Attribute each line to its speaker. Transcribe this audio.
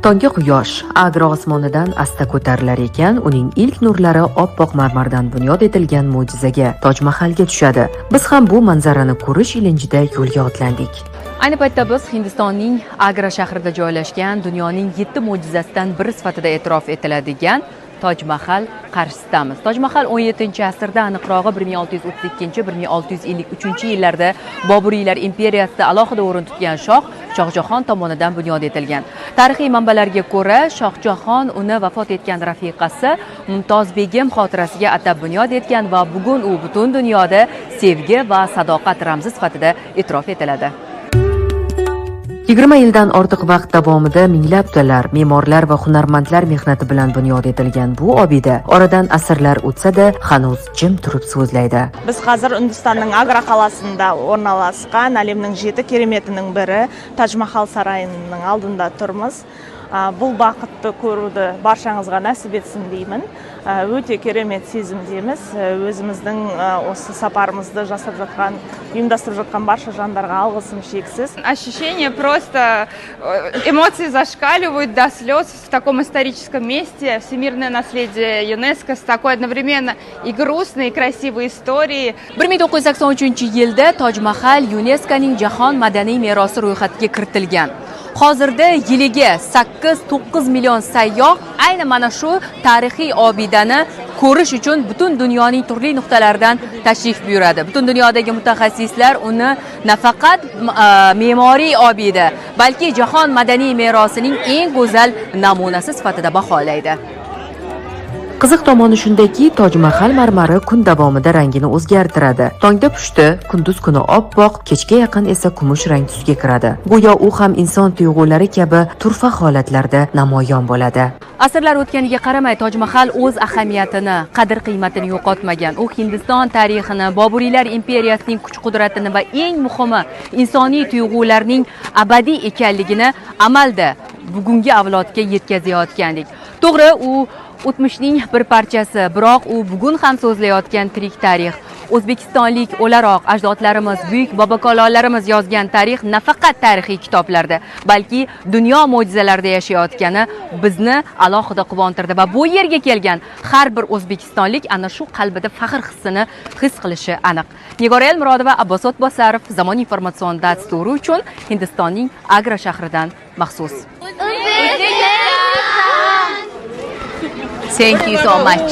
Speaker 1: Tonggi quyosh Agra osmonidan asta ko'tarilar ekan, uning ilk nurlari oppoq marmardan bunyod etilgan mo'jizaga, Toj Mahalga tushadi. Biz ham bu manzarani ko'rish ilinjida yo'lga otlandik. Ayni paytda biz Hindistonning Agra shahrida joylashgan, dunyoning 7 mo'jizasidan biri sifatida e'tirof etiladigan Toj Mahal qarshisidamiz. Toj Mahal 17-asrda, aniqrog'i 1632-1653 yillarda Boburiylar imperiyasida alohida o'rin tutgan shoh Shohjahon tomonidan bunyod etilgan. Tarixiy manbalarga ko'ra, Shohjahon uni vafot etgan rafiqasi Mumtoz Begim xotirasiga atab bunyod etgan va bugun u butun dunyoda sevgi va sadoqat ramzi sifatida e'tirof etiladi. 20 yildan ortiq vaqt davomida minglab ustalar, me'morlar va hunarmandlar mehnati bilan bunyod etilgan bu obida oradan asrlar o'tsa-da, hanuz jim turib so'zlaydi.
Speaker 2: Біз қазір Үндістанның Агра қаласында орналасқан әлемнің жеті кереметінің бірі Тадж Махал сарайының алдында тұрмыз. Бұл бақытты көруді баршаңызға нәсіп етсін деймін. Өте керемет сезімдеміз. Өзіміздің осы сапарымызды жасап жатқан, ұйымдастырып жатқан барша жандарға алғысым шексіз.
Speaker 3: Ощущение просто, эмоции зашкаливают до слез в таком историческом месте, всемирное наследие ЮНЕСКО с такой одновременно и грустной, и красивой историей.
Speaker 1: 1983 yilda Toj Mahal YUNESKOning jahon madaniy merosi ro'yxatiga kiritilgan. Hozirda yiliga 8-9 million sayyoh ayni mana shu tarixiy obidani ko'rish uchun butun dunyoning turli nuqtalaridan tashrif buyuradi. Butun dunyodagi mutaxassislar uni nafaqat me'moriy obida, balki jahon madaniy merosining eng go'zal namunasi sifatida baholaydi. Qiziq tomoni shundaki, Toj Mahal marmari kun davomida rangini o'zgartiradi. Tongda pushti, kunduz kuni oppoq, kechga yaqin esa kumush rang tusga kiradi. Go'yo u ham inson tuyg'ulari kabi turfa holatlarda namoyon bo'ladi. Asrlar o'tganiga qaramay, Toj Mahal o'z ahamiyatini, qadr-qiymatini yo'qotmagan. U Hindiston tarixini, Boburiylar imperiyasining kuch-qudratini va eng muhimi, insoniy tuyg'ularning abadiy ekanligini amalda bugungi avlodga yetkazayotgandek. To'g'ri, u o'tmishning bir parchasi, biroq u bugun ham so'zlayotgan tirik tarix. O'zbekistonlik o'laroq ajdodlarimiz, buyuk bobokalonlarimiz yozgan tarix nafaqat tarixiy kitoblarda, balki dunyo mo'jizalarida yashayotgani bizni alohida quvontirdi va bu yerga kelgan har bir o'zbekistonlik ana shu qalbida faxr hissini his qilishi aniq. Nigora Elmurodova, Abbos O'tbosarov, Zamon informatsion dasturi uchun Hindistonning Agra shahridan maxsus. Thank you so much.